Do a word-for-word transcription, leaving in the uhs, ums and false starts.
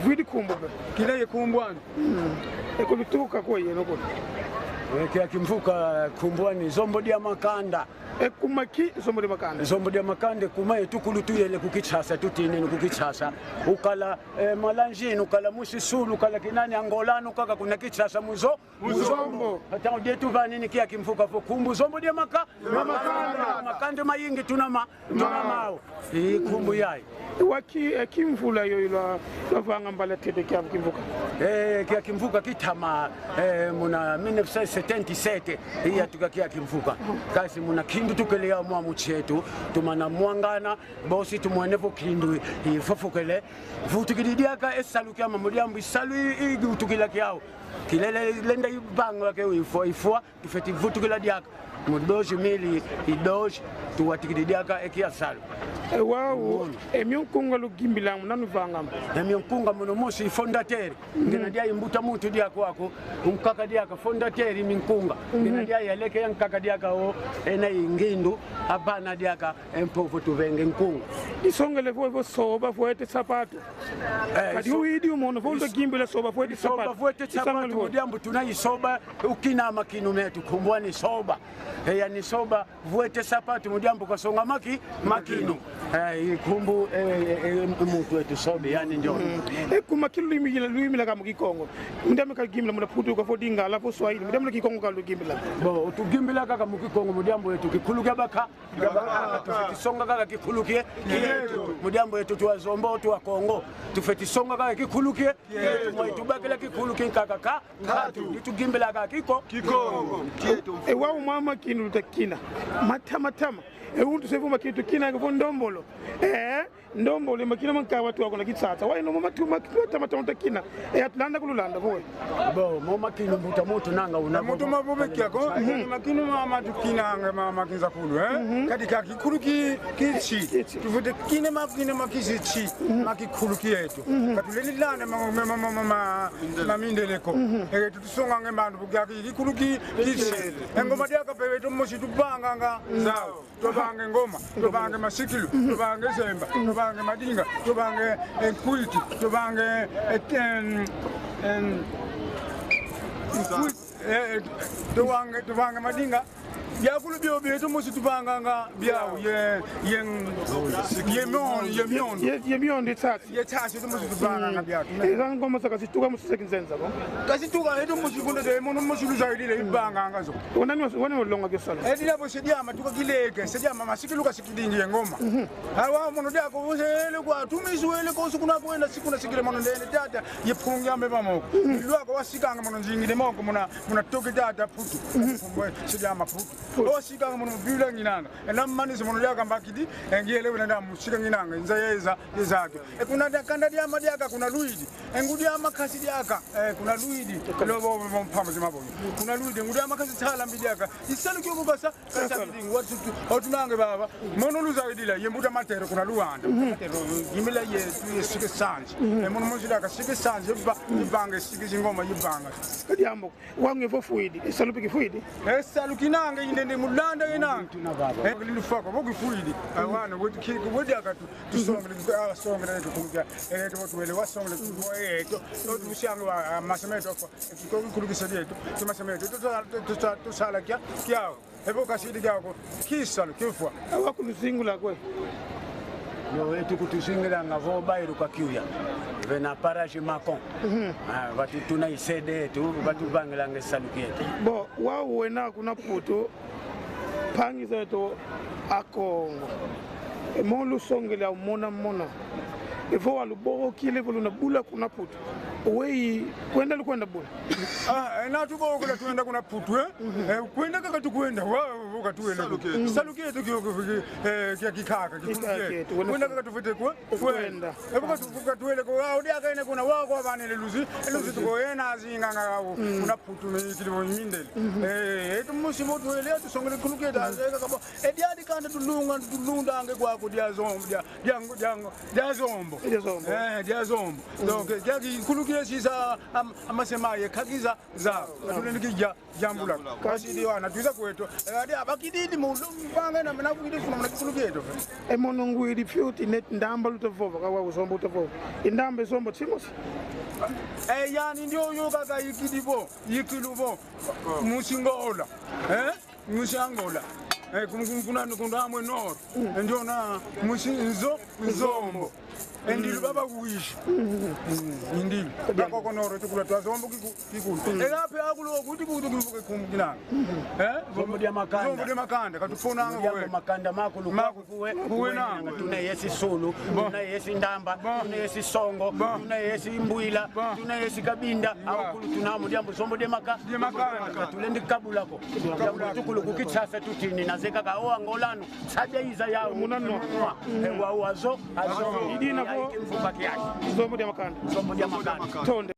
Vwidi nkumbu mpe. Kina ye nkumbu ani? E kulutuka kwa yeno kuna. E, kia kimvuka nkumbu ani Zombo dia Makanda. E kuma ki Zombo dia Makanda? Zombo dia Makanda kuma yetu kulu tuyele ku Kinshasa, tutinini ku Kinshasa. Ukala, e, Malanzini, ukala Musisulu, ukala kinani Angolano, kaka kuna Kinshasa muzo-, Muzombo. Ata dietu vanini kia kimvuka vo nkumbu Zombo dia Maka-, dia Makanda. Makanda mayingi tuna ma-, tuna mau. I nkumbu yayi. Wa ki, e, ki mvula yoyo lwa-, lwavanga mbala tete kia kimvuka? E, kia kimvuka kitama, e, muna mille neuf cent septante-sept, iyatuka kia kimvuka. Kansi muna nkindu tukele yau mwa mu nsi etu, tumana mwangana, bosi tumwene vo nkindu i-, ifofokele. Vutukidi diaka e salu kiama mu diambu i salu i-, i-, iwutukila kiau. Kilele lenda ivanga ke ifwa, ifwa, tufweti vutukila diaka. Mu dois mil e dois, tuwatikidi diaka e kia salu. E wau, e mio nkunga lugimbila muna nuvanga mo? E mio nkunga mono mosi fondateur. Ngina dia i mbuta muntu dia kwaku, nkaka diaka fondateur mi nkunga. Ngina dia yaleke ya nkaka diaka o, ena i ngindu, abana diaka, e mpo vo tuvenge nkunga. Isongele vo, vo soba, vwete sapatu. Eh, kadi so-, uwidi umono, vo is-, utagimbila soba, vwete sapatu. Soba, vwete sapatu, mu diambu tuna isoba, ukina makinu metu, nkumbu ani soba. E yani soba, vwete sapatu, mu diambu kasonga maki-, makinu. Eh, i nkumbu, eh, eh, eh, muntu etu sobe, yani ndio. E kuma ki lwimi, lwimi lwaka mu Kikongo? Mu diambu kagimbila muna Putu, ka vo Lingala, vo Swahili, mu diambu Kikongo kalugimbila? Bon, tugimbila kaka mu Kikongo, mu diambu etu kikulu kia baka-, tufweti songa kaka kikulu kie-, kietu. Mu diambu etu tu Azombo, tu Akongo. Tufweti songa kaka kikulu kie-, kietu. Mwa itubakila kikulu kinkaka ka-, nkatu. Ni tugimbila kaka Kiko-, Kikongo. Kietu. E wau mwa makinu lutakina. Matama tama. E untu se vo makinu tukina ke vo ndombolo. Eh? Ndombolo, e makina mankaka watu wako na Kinshasa. Wau eno matu ma-, matama tama utakina. E atulanda kululanda, vo. Bon, mo makinu mbuta muntu nanga una. Muntu bo-, mavove kia ko, mhm, makinu ma-, matukinanga ma-, ma kinzakulu, eh? Mhm. Kadi ka kikulu ki-, ki nsi. Ki nsi. Tufwete kina ma-, kina ma kinsi nsi, mhm, ma kikulu kietu. Mhm. Ka tulenda landa ma-, ma-, ma mindele ko. Mhm. E, tutusonganga e mbandu, bu kia ki-, kikulu ki-, ki nsi. E ngoma diaka mpe beto mosi tuvanganga. Mhm. Zau. Tuvanga e ngoma, tuvanga e masikilu, tuvanga e zemba, tuvanga e madinga, tuvanga e nkwiti, tuvanga e, em, em, nkwiti, eh, eh, tuvanga, tuvanga e madinga. Biakulu bio bieto mosi tuvanganga biau, ye, ye, ye miondo, ye miondo. Ye, ye miondo, ye nsasi. Ye nsasi, eto mosi tuvanganga biau. Mm. Eza ngoma za ka zituka mosi za kinzenza ko? Ka zituka, eto mosi kuna de, mono mosi luzayidila, ivanganga zo. Wena ni wa-, wena ni walonga kio salu? Edi diabo se diama tuka kileke, se diama masikilu kasikidingi ye ngoma. Mhm. Awa mono diaka vo se ele kwa, tumi zuele ko, sukuna kwenda, sikuna sikile mono ndene tata, ye mpungi ame mamoko. Mhm. Lwaka wasikanga mono nzingide moko, muna, muna toke tata Putu. Mhm. Mwe, se diama Putu. Putu. Wasikanga mono bila nginanga. Ena manisi mono diaka mbakidi, e ngiele wena nda musika nginanga, nza yeza, yeza ke. E kuna dia kanda diama diaka kuna lwidi. E ngudi ama kasi diaka, eh, kuna lwidi. Lo bo, bo, bo, mpambo zima bo. Kuna lwidi, ngudi ama kasi tsala mbi diaka. I salu kio kubasa, kasa kidingi, watu tu, otunange baba. Mono luzayidila, ye mbuta Matero kuna Luanda. Mhm. Matero, yimila ye, tu ye sike sanji. Mhm. E mono mosi diaka sike sanji, ba, ibanga, sike zingoma, ibanga. Kadi ambo. Wau nge vo fwidi, e salu mpe kifwidi? E salu kinanga, inde nde mu landa yenanga. E kili lufwa ko, vo kifwidi. Awana, weti ki-, weti akatu, tusongele, ah, songele, tu kulukia. E, tu wele, wasongele, tu, e, tu, tu, tu, sianga wa, ah, masa meto, ko, e, tu, ko, kulukia se dieto, tu masa meto, tu, tu, tu, tu, tu, tusala kia, kiau. E vo kasidi kiau ko, ki salu, kifwa. Awa kuluzingula kwe. Yo, etu kutuzingilanga vo bairuka kiuya. Vena paraje Makon. Mhm. Ah, vatu tuna i C D etu, vatu vangilanga e salu kietu. Bon, wau wena kuna Putu, mpangi zeto Akongo. E mo lusongele au mona mona. E vo walubokokele vo luna bula kuna Putu. Weyi, kwenda lukwenda bula? Ah, e na tubokokela twenda kuna Putu, eh? Mhm. Eh, kwenda kaka tukwenda, wa, wa, katuele. Salu kietu. Salu kietu kio, kio, kio, eh, kia kikaka, kikulu kietu. Kikaka kietu, wena. Kwenda kaka tufwete kwe-, kwenda. Kwenda. E vo ka tu-, ka tuele ko, ah, odi aka ene kuna, wa, kwa bane le luzi, e luzi tuko ena zinganga, wa, mm, kuna Putu me ikili mo mindele. Mhm. Eh, etu mosi mo tuele, tusongele kulu kietu, mm, azeka kabo. E diadi kanda tulunga, tulundange kwaku dia Zombo, dia, dia, dia, dia Zombo. Dia Zombo. Eh, dia Zombo. Donc, dia ki-, kulu kiesi za am-, amasema ye kakiza za. Tuleni kija, jambula. Kasi diwana, twiza kweto. Eh, dia bakididi mu, banga na mena kukidi funa muna kulu kieto. E mono ngwidi fioti neti ndamba luta vova, ka wa Zombo uta vova. I ndamba e Zombo timosi. Eh, yani ndio yo kaka ikidi vo, ikilu vo. Musi Ngola. Eh? Musi Angola. Eh, kun-, kun-, kuna, kuna amwe nor. Ndio na musi Nzo-, Nzombo. E ndilu baba kuishi. Mm, ndilu. Bako konoro tukula twa Zombo kiku-, kikulu. E gape akulo kuti kutu kiku-, kiku-, kinanga. Eh? Zombo dia makanda. Zombo dia makanda, katupona nga. Zombo dia makanda makulu. Maku-, kuwe, kuwe na. Tuna yesi Sulu, tuna yesi Ndamba, tuna yesi Songo, tuna yesi Mbwila, tuna yesi Kabinda, au kulu tuna mu diambu Zombo dia maka-, dia makanda. Tulendi kabula ko. Diambu tukulu ku Kinshasa tutini, na zeka ka o Angolano, sadia iza ya muna nwa. E wa, wa zo, azo. Idina vo. Kimfuka kiaki. Zombo dia makanda. Zombo dia makanda. Tonde.